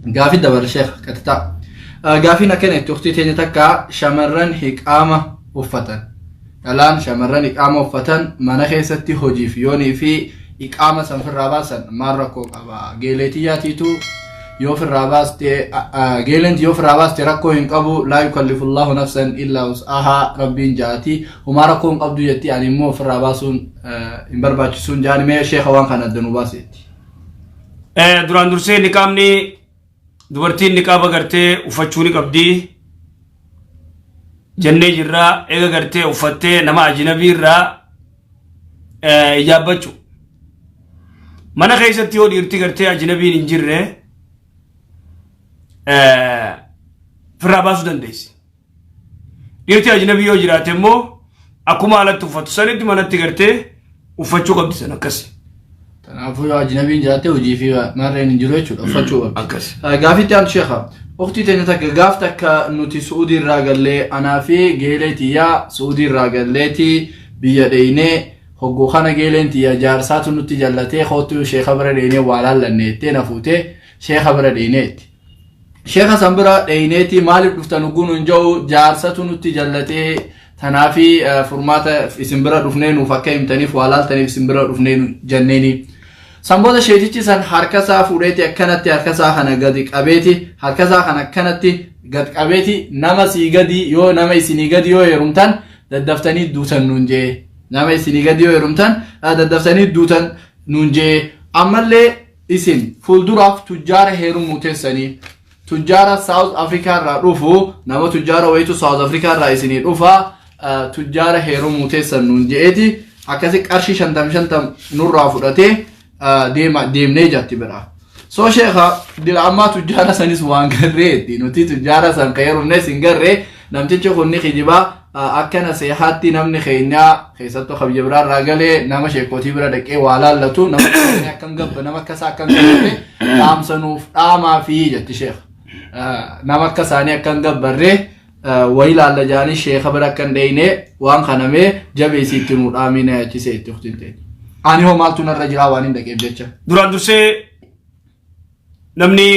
Gaafii dabarra sheekh qaxitaa. Gaafiin akkana itti uktii teenya takka shamarran hiqaama uffatan. Dhalaan shamarran iqaama uffatan mana keessatti hojiif yoonii fi iqaama san firraa baasan maal rakkoo qaba? Geelee tiyyaatiitu yoo firraa baaste geeleen yoo firraa baaste rakkoo hin qabu laa yukallifullahu nafsan illaa wus'ahaa rabbiin ja'ati homaa rakkoo hin qabdu jetti ani immoo firraa baasuun hin barbaachisuun ja'ani mee sheekha waan kana adda nu baaseetti. Duraan dursee niqaabni dubartiin niqaaba gartee uffachuu ni qabdi jennee jirraa eega gartee uffattee nama ajinabii irraa ijaabbachuu. Mana keessatti yoo dhiirti gartee ajinabiin hin jirre firraa baasuu dandeessi. Dhiirti ajnabii yoo jiraate immoo akkuma alatti uffatu sanitti manatti gartee uffachuu qabdi san akkasi. Kanaafuu yoo ajnabiin jiraate hojii fi marreen hin jiru jechuudha uffachuu qabdi. Akkas. Gaafitti aantu sheekha. Uktii teenya takka gaaf takka nuti Su'uudii irraa gallee anaa fi geelee tiyyaa Su'uudii irraa galleeti biyya dheeynee hogguu kana geeleen tiyya jaarsaatu nutti jallatee koottu sheekha bira dheeynee waa laallanne jettee na fuutee sheekha bira dheeyneetti. Sheekha san bira dheeyneeti maaliif dhuftan hogguu nuun ja'u jaarsatu nutti jallatee tanaafi furmaata isin bira dhufnee nuuf akka himtaniif waa laaltaniif isin bira dhufnee nu jenneeni. San booda sheetichi san harka isaa fuudheeti akkanatti harka isaa kana gadi qabeeti harka isaa kana akkanatti gad qabeeti nama sii gadi yoo nama isinii gadi yoo heerumtan daddaftanii duutan nuun jee nama isinii gadi yoo heerumtan daddaftanii duutan nuun jee ammallee Isin fuulduraaf tujjaara heerumuu teessanii. Tujjaara South Africa irraa dhufu nama tujjaara wayitu South Africa irraa isinii dhufa tujjaara heerumuu teessan nuun je'eeti akkasi qarshii shantam shantam nurraa fudhatee deema deemnee jatti biraa. So sheekha dila ammaa tujjaara sanis waan garreetti nuti tujjaara san ka heerumnes hin garree namtichi kun ni kijibaa Akka naseehaatti namni keenya keessattuu ka biyya biraa irraa galee nama sheekotii bira dhaqee waa laallatu nama akka akka hin gabba nama akka isaa akka hin gabbarre dhaamsa nuuf dhaamaa fi jetti sheekh. Nama akka isaanii akka hin gabbarre wayi laalla jaanii sheeka bira akka hin dheeyne waan kana mee jabeessii itti nuu dhaamii na yaachisee itti uktiin ta'e. Ani hoo maaltu narra jiraa waan hin dhaqeef jecha. Duraan dursee namni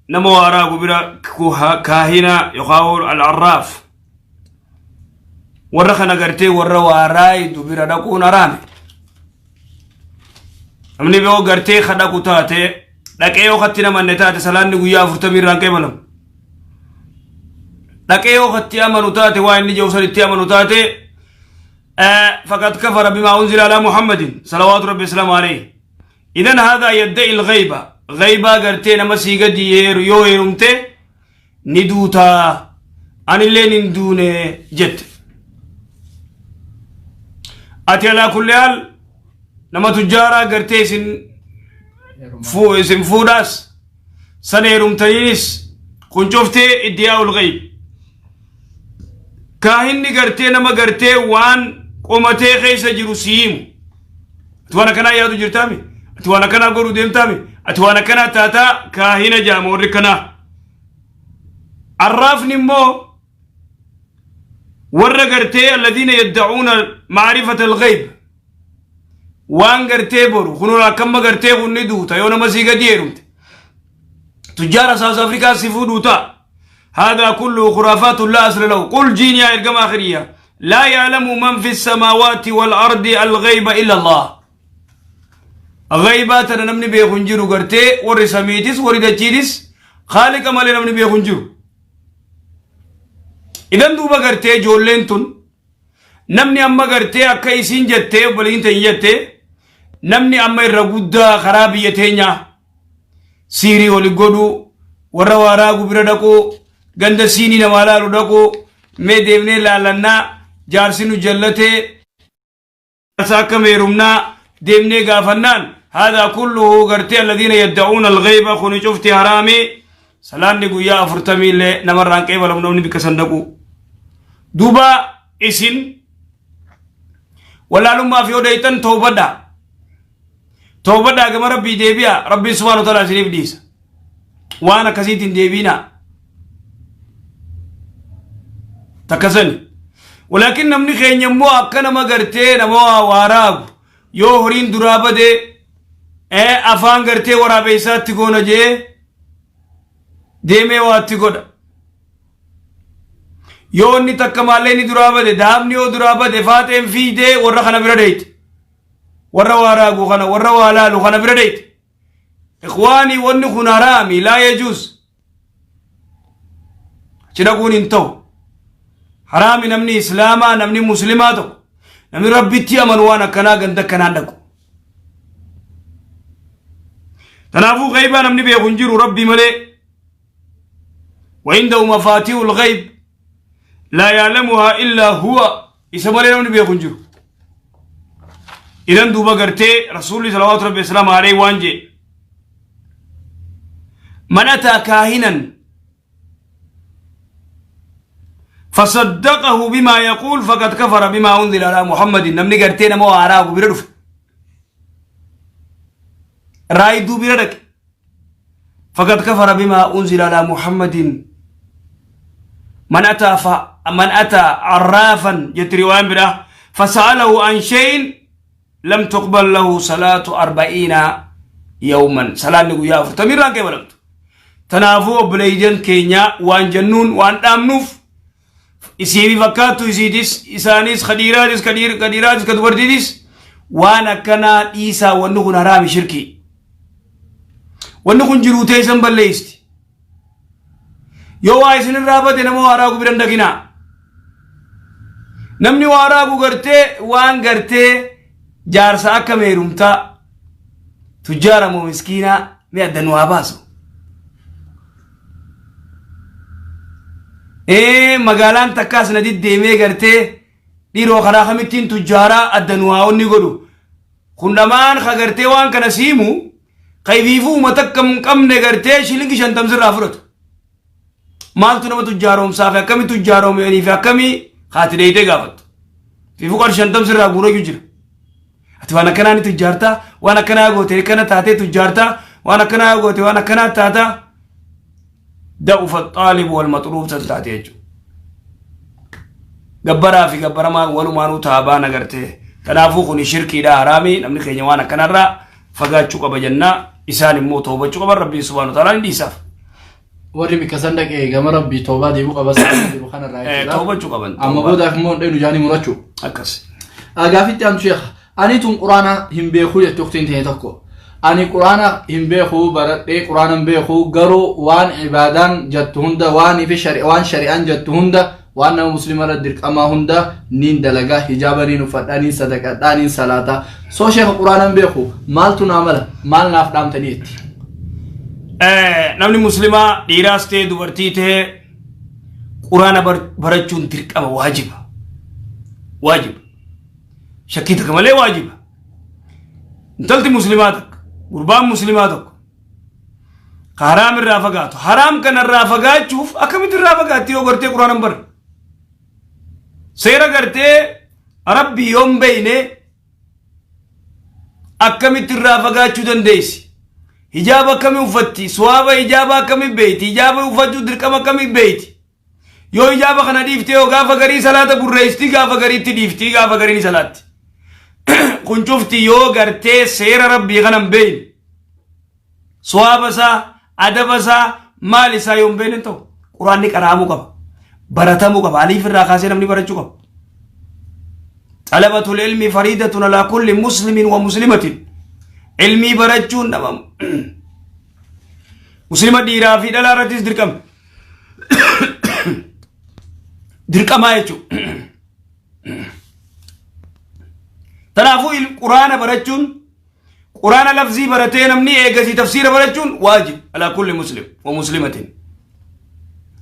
nama waa raagu bira kaahina yookaan al-arraaf warra kana gartee warra waa raayidu bira dhaquun haraame. Namni yoo gartee ka dhaqu taate dhaqee yoo katti namanne taate salaanni guyyaa 40 irraan qeebalamu. Dhaqee yoo katti amanu taate waa inni jedhu san itti amanu taate faqad kafara bimaa unzila alaa Muhammadin salawaatu rabbi islaamu alayhi. Idan haadhaa yadda'i al-ghayba ghaybaa gartee nama sii gadi yeeru yoo heerumte ni duutaa anilleen hin duune jette. Ati alaa kulli haal nama tujjaaraa gartee isin isin fuudhaas san heerumtaniinis kun cuftee iddiyaa ul ghayb. Kaahinni gartee nama gartee waan qomatee keessa jiru sii himu. Ati waan akkanaa yaadu jirtaami? Ati waan akkanaa godhuu deemtaami? Ati waan akkanaa taataa kaahina jaama warri kanaa. Arraafni immoo warra gartee alladhiina yaddacuuna macrifata alghayb waan gartee boru kunoo akkamma gartee kun ni duuta yoo nama sii gadi heerumte tujjaara South Africa si fuudhuu ta'a. هذا كله خرافات لا أصل له قل جين يا إرقم آخرية لا يعلم من في السماوات والأرض الغيب إلا الله غيبات أنا نمني بيخنجرو قرتي وري سميتس وري دجيتس خالق مالي نمني بيخنجرو إذن دوبا قرتي جولين تون namni amma gartee akka isiin jettee obboleeyyiin teenya jettee namni amma irra guddaa karaa biyya teenyaa siirii wali godhuu warra waaraagu bira dhaquu ganda siinii namaa laalu dhaquu mee deemnee laalannaa jaarsi nu jallatee jaarsa akka meerumnaa deemnee gaafannaan haadaa kulluhu gartee alladhiina yaddacuuna alghayba kuni cufti haraamii salaanni guyyaa 40 illee namarraan qeebalamu namni bikka san dhaquu duuba isin wallaalummaaf yoo dheeyxan toobadhaa toobadhaa gama rabbii deebi'a rabbiin subhaanahu wa ta'ala isiniif dhiisa waan akkasiitiin deebiinaa takka sani walaakin namni keenya immoo akka nama gartee nama waa waaraagu yoo horiin duraa badee afaan gartee waraabeessaatti goona jee Deemee waatti godha. Yoo inni takka maallee inni duraa bade, daabni yoo duraa bade, faaxeen fiidee warra kana bira deeyte. Warra waa raagu kana, warra waa laalu kana bira deeyte. Ikhwaanii, wanni kun haraami, laa yajuuz. Achi dhaquun hin ta'u. Haraami. Namni islaamaa, namni muslimaa tokko, namni Rabbitti amanu waan akkanaa ganda akkanaan dhaqu. Kanaafuu ghaybaa namni beeku hin jiru Rabbi malee. وعنده مفاتيح الغيب لا يعلمها إلا هو. Isa malee namni beeku hin jiru. Idan duuba gartee Rasuulli salawaatu Rabbi wasalaamu alayhi waan jee: من أتى كاهنا فصدقه بما يقول فقد كفر بما أنزل على محمد. Namni gartee nama waa raagu bira dhufe, raayiduu bira dhaqe, فقد كفر بما أنزل على محمد. من أتى عرافا، جت رواية برا، فسأله عن شيء لم تقبل له صلاة 40 يوما. صلاة نقول 40 irraan qeebalamtu. Tanaafuu obboleeyyan keenya, waan jennuun, waan dhaamnuuf, isiifi fakkaattu isiitis, isaanis, kadiiraatis, kadiiraatis, ka dubartiitis, waan akkanaa dhiisaa. Wanni kun haraami, shirkii. Wanni kun jiruu teessan balleeysti. Yoo waa isinirraa bade nama waa raagu bira hin dhaqinaa. Namni waa raagu gartee waan gartee jaarsa akka meerumtaa, tujjaara moo miskiinaa, mi adda nu haa baasu. Ee, magaalaan takkaas na diddeemee gartee dhiiroo karaa kamittiin tujjaaraa adda nu haa onni godhu. Kun dhamaan ka gartee waan kana siimu kayfiifuu uummata akka hin qabne gartee shilingi 50 sirraa fudhatu. Maaltu nama tujjaaroomsaa fi akkamii tujjaaroomanii fi akkamii haati dheeyitee gaafattu. Fiifuu qarshii 50 sirraa guurachuu jira. Ati waan akkanaa ni tujjaartaa, waan akkanaa goote akkana taatee tujjaartaa, waan akkanaa goote waan akkanaa taataa. ضعف الطالب والمطلوب san taate jechuudha. Gabbaraa fi gabbaramaan walumaanuu taabaan agartee. Kanaafuu kun shirkiidha, haraamii. Namni keenya waan akkanarraa fagaachuu qaba jennaa. Isaan immoo toobachuu qaban, Rabbiin subhaanahu wa ta'aalaa ni dhiisaaf. Warri bikka san dhaqee gama Rabbii toobaa deebuu qaba sa'aa jiru kanarraa jechuudha. Toobachuu qaban. Amma boodaaf immoo hin dheenu jaanii murachuu. Akkas. Gaafitti aantu, sheekha. Ani tun quraana hin beekuu jette uktiin ta'e tokko. Ani quraana hin beekuu, baradhee quraana hin beekuu, garuu waan ibaadaan jettu hunda, waan fi waan shari'aan jettu hunda, waan nama muslima irra dirqamaa hunda niin dalagaa, hijaaba niin uffadhaa, niin sadaqadhaa, niin salaataa. Soo sheekha, quraana hin beeku, maaltu naa mala, maal naaf dhaamtanii jetti? Namni muslimaa dhiiraas ta'e dubartii ta'e quraana barachuun dirqama, waajiba. Waajiba. Shakkii takka malee waajiba. Intalti muslimaa takka, gurbaan muslimaa tokko ka haraam irraa fagaatu, haraam kanarraa fagaachuuf akkamitti irraa fagaatti yoo gartee quraana hin barre? Seera gartee Rabbii yoo hin beeyne akkamitti irraa fagaachuu dandeessi? Hijaaba akkamii uffatti? Suwaaba hijaaba akkamii beeyti? Hijaaba uffachuu dirqama akkamii beeyti? Yoo hijaaba kana dhiiftee yoo gaafa garii salaata burreessitii, gaafa gariitti dhiiftii, gaafa garii ni salaatti. Kun cufti yoo gartee seera Rabbii kana hin beeyne, suwaaba isaa, adaba isaa, maal isaa yoo hin beeyne hin ta'u. Quraanni qara'amuu qaba. Baratamuu qaba. Aliif irraa kaasee namni barachuu qaba. طلبة العلم فريضة على كل مسلم ومسلمة. Ilmii barachuun nama muslima dhiiraa fi dhalaa irrattis dirqama. Dirqamaa jechuudha. Kanaafuu quraana barachuun, quraana lafzii baratee namni eegasii tafsiira barachuun waajib على كل مسلم ومسلمة.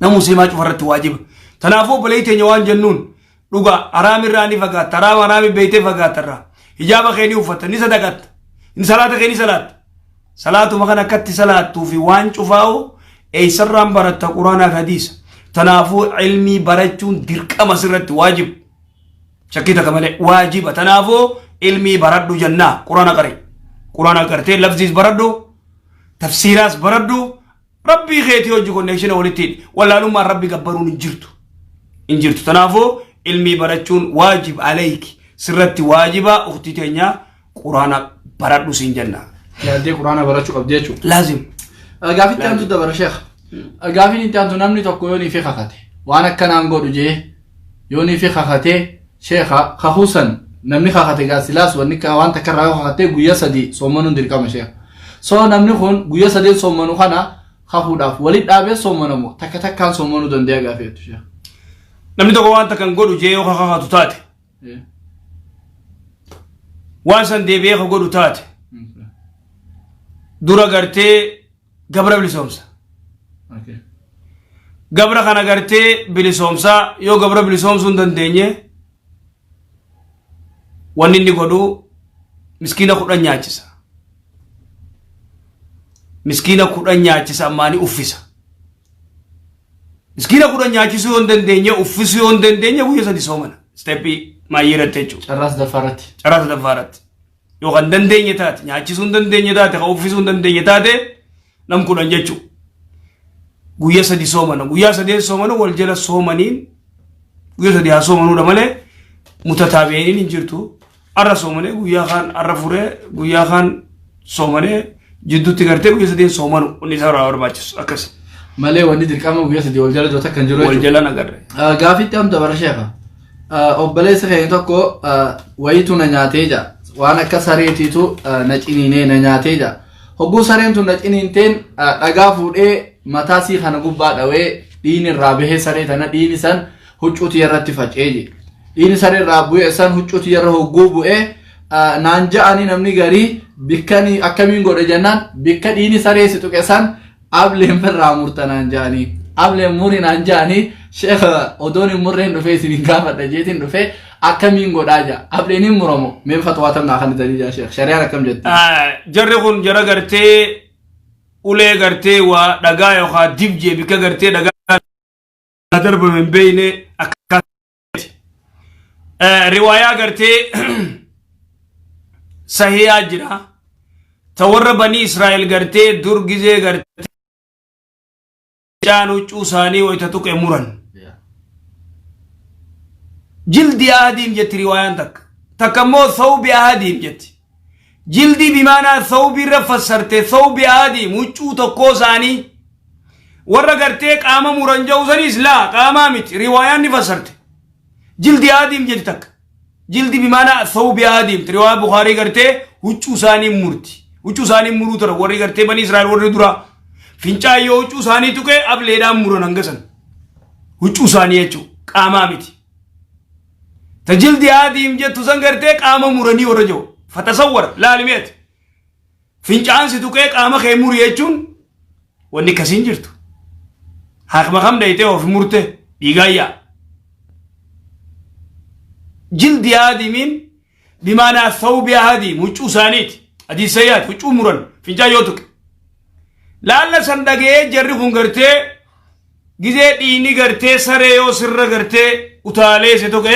Nama muslimaa cufa irratti waajiba. Kanaafuu obboleeyyi teenya waan jennuun, dhugaa haraam irraa ni fagaatta, haraam haraami beeytee fagaatta irraa. Hijaaba kee ni uffatta, ni sadaqatta, ni salaata kee ni salaatta. Salaatuma kana akkatti salaattuu fi waan cufaa'u eessarraan baratta? Quraanaa fi hadiisa. Kanaafuu ilmii barachuun dirqama sirratti, waajib. Shakkii takka malee waajiba. Kanaafuu ilmii baradhu jennaa, quraana qari. Quraana qartee lafziis baradhu, tafsiiraas baradhu, Rabbii keetii hojii connection walitti hidhi. Wallaalummaan Rabbi gabbaruun hin jirtu. Hin jirtu. Kanaafuu ilmii barachuun waajib عليك. Sirratti waajiba, uktii teenya, quraana baradhu siin jenna. Yaaddee quraana barachuu qabdi jechuudha. Laazim. Gaafitti aantu dabara, sheekha. Gaafiin itti aantu, namni tokko yoo niifi kakate, waan akkanaan godhu jee yoo niifi kakate, sheekha, kakuu san namni kakate gaa silaas wanni waan takka irraa yoo kakate guyyaa 3 soomanuun dirqama, sheekha. So namni kun guyyaa 3 soomanu kana kakuudhaaf walit dhaabee soomanamu takka takkaan soomanuu danda'a gaafii jettu, sheekha? Namni tokko waan takkan godhu jee yoo kakatu taate, waan san deebi'ee ka godhu taate, dura gartee gabra bilisoomsa. Gabra kana gartee bilisoomsaa, yoo gabra bilisoomsuu hin dandeenye, wanni inni godhu miskiina 10 nyaachisa. Miskiina 10 nyaachisa, ammaani uffisa. Miskiina 10 nyaachisuu yoo hin dandeenye, uffisuu yoo hin dandeenye, guyya 3 soomana. Step maayyii irratti jechuudha. Carraa sadaffaa irratti. Carraa sadaffaa irratti. Yoo kan dandeenye taate, nyaachisuu hin dandeenye taate, kan uffisuu hin dandeenye taate, nam 10 jechuudha. Guyya 3 soomana. Guyyaa sadeen soomana wal jala soomaniin guyya 3 haa soomanuudha malee mutataabi'iniin hin jirtu. Arra soomanee guyyaa kaan arra furee guyyaa kaan soomanee jidduutti gartee guyya sadeen soomanu inni isa irraa barbaachisu akkas. Malee wanni dirqama guyyaa 3 wal jala jiru takka hin jiru Wal jechuudha. jala nagarre. Gaafitti amma dabara, sheekha. Obboleessa keenya tokko wayitu na nyaatee jira. Waan akka sareetiitu na ciniinee na nyaatee jira. Hogguu sareen tun na ciniinteen dhagaa fuudhee mataa sii kana gubbaa dhawee dhiini irraa bahee saree tana dhiini san huccuu tiyya irratti faca'ee jira. Dhiini saree irraa bu'e san huccuu tiyya irra hogguu bu'ee naan ja'anii namni garii bikkanii akkamiin godhe jennaan, bikka dhiini saree si tuqe san ableen irraa murta naan ja'anii. Ableen muri naan ja'anii, sheekha, odoon hin murreen dhufee isin hin gaafadha jeetiin dhufee akkamiin godhaa jaa. Ableen hin muramu mee fatwaa tam naa kan itanii jaa, sheekh, shari'aan akkam jetti? Jarri kun jara gartee ulee gartee waa dhagaa yookaan dibjee bikka gartee dhagaa darbame hin beekne akka riwaayaa gartee sahiyaa jira. Ta warra banii Israa'el gartee dur gizee gartee caan huccuu isaanii wayita tuqe muran. Jildi ahadiim jetti riwaayaan takka. Takka immoo thawbi ahadiim jetti. Jildii bimaanaa thawbi irra fassarte, thawbi ahadiim huccuu tokkoo isaanii. Warra gartee qaama muran jedhu sanis laa qaamaa miti, riwaayaan ni fassarte. Jildi ahadiim jetti takka. Jildi bimaanaa thawbi ahadiim riwaayaa Bukaarii gartee huccuu isaanii murti. Huccuu isaanii muruu tura warri gartee banii Israa'el warri duraa. Fincaan yoo huccuu isaanii tuqee ableedhaan muran hanga san. Huccuu isaanii jechuudha. Qaamaa miti. Ta jildi ahadiim jettu san gartee qaama muranii warra jiru. Fatasawwar laalimeeti. Fincaan si tuqee qaama kee muri jechuun wanni akkasiin jirtu. Haakma kam dhayitee of murte dhiigaan yaa. Jildi ahadiimiin bimaanaa thawbi ahadiim huccuu isaaniiti. Hadiis sayyaati huccuu muran fincaan yoo tuqe. Laalla san dhaga'ee jarri kun gartee gizee dhiini gartee saree yoo sirra gartee utaalee si tuqe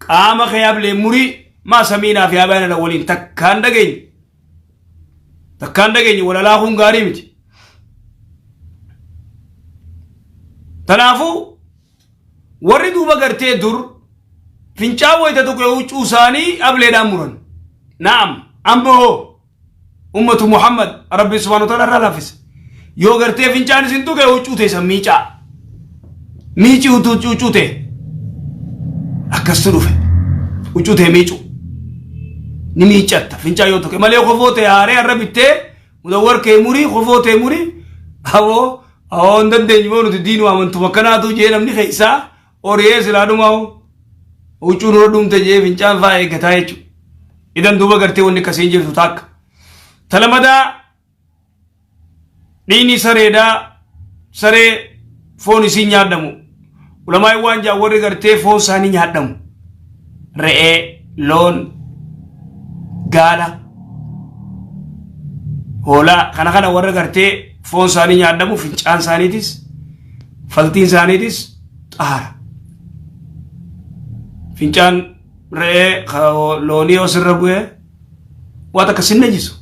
qaama kee ablee murii maa samiinaa fi abaana waliin takkaan dhageenye. Takkaan dhageenye walalaa kun gaarii miti. Kanaafuu warri duuba gartee dur fincaan wayita tuqe huccuu isaanii ableedhaan muran. Na'am, amma hoo ummatu Muhammad Rabbi subhaanahu wa ta'ala irraa laaffise. Yoo gartee fincaan isin tuqe huccuu teessan miicaa. Miici huccuu ta'e. Akkastu dhufe. Huccuu ta'e miicuu. Ni miicatta fincaan yoo tuqe malee kofoo ta'e haaree har'a bittee mudawwar kee murii kofoo ta'e murii aboo awoo hin dandeenyu moo nuti diinuu amantuma akkanaatu jee namni keessaa horiyee silaa dhumaa huccuu nurra dhumte jee fincaan fa'aa eeggataa jechuudha. Idan duuba gartee wanni akkasiin jirtu takka. Talamadaa dhiini sareedhaa, saree foon isiin nyaadhamu. Ulamaan waan jaan warri gartee foon isaanii nyaadhamu. Re'ee, loon, gaala, hoolaa kana kana warra gartee foon isaanii nyaadhamu fincaan isaaniitis faltiin isaaniitis xaara. Fincaan re'ee loonii yoo sirra bu'ee waa takka sin najisu.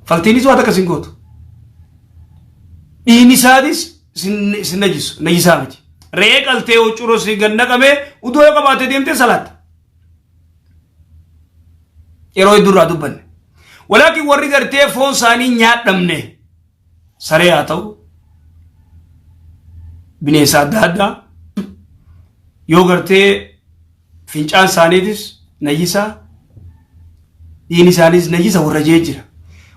Faltiinis waa takka sin gootu. Dhiigni isaatis sin najisu. Najisaa miti. Re'ee qaltee huccuu si gad naqamee uduu yoo qabaatte deemtee salaatta. Yeroo hedduu irraa dubbanne. Walaakin warri gartee foon isaanii nyaadhamne saree haa ta'u, Bineensa adda addaa yoo gartee fincaan isaaniitis najisa, dhiigni isaaniis najisa warra jee jira.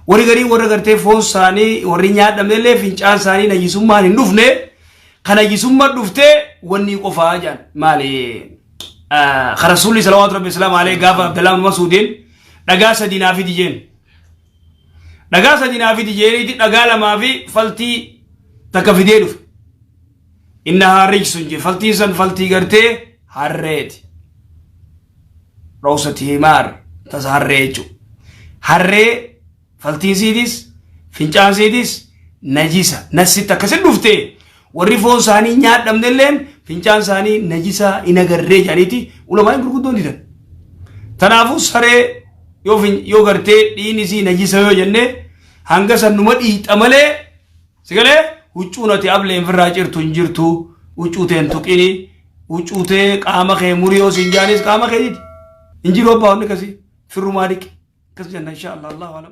Warri garii warra gartee foon isaanii warri nyaadhamne illee fincaan isaanii najisummaan hin dhufne, kan najisummaa dhuftee wanni qofaa jedhan maali? Ka Rasuulli salawaatu rabbi salaamu alayhi gaafa Abdallaa ibn Masuudiin dhagaa sadii naa fidi jeen. Dhagaa sadii naa fidi jeeniiti dhagaa lamaa fi faltii takka fidee dhufe. Innahaa rijsun jee, faltiin san faltii gartee harreeti. Rawsati himaar tasa harree jechuudha. Harree faltiin siitis fincaan siitis najisa nasitti akkasin dhufte, warri foon isaanii nyaadhamne illeen fincaan isaanii najisa hin agarree jedhaniiti ulamaan gurguddoon didan. Tanaafuu saree yoo gartee dhiigni isii najisa yoo jenne, hanga san numa dhiixa malee sigalee huccuun ati ableen firraa cirtu hin jirtu. Huccuu teen tuqini, huccuu tee qaama kee murii yoo siin jaanis qaama keetiiti. Hin jiru abbaa wanni akkasii, firrumaa dhiqi akkas jenna, insha Allah, Allahu alam.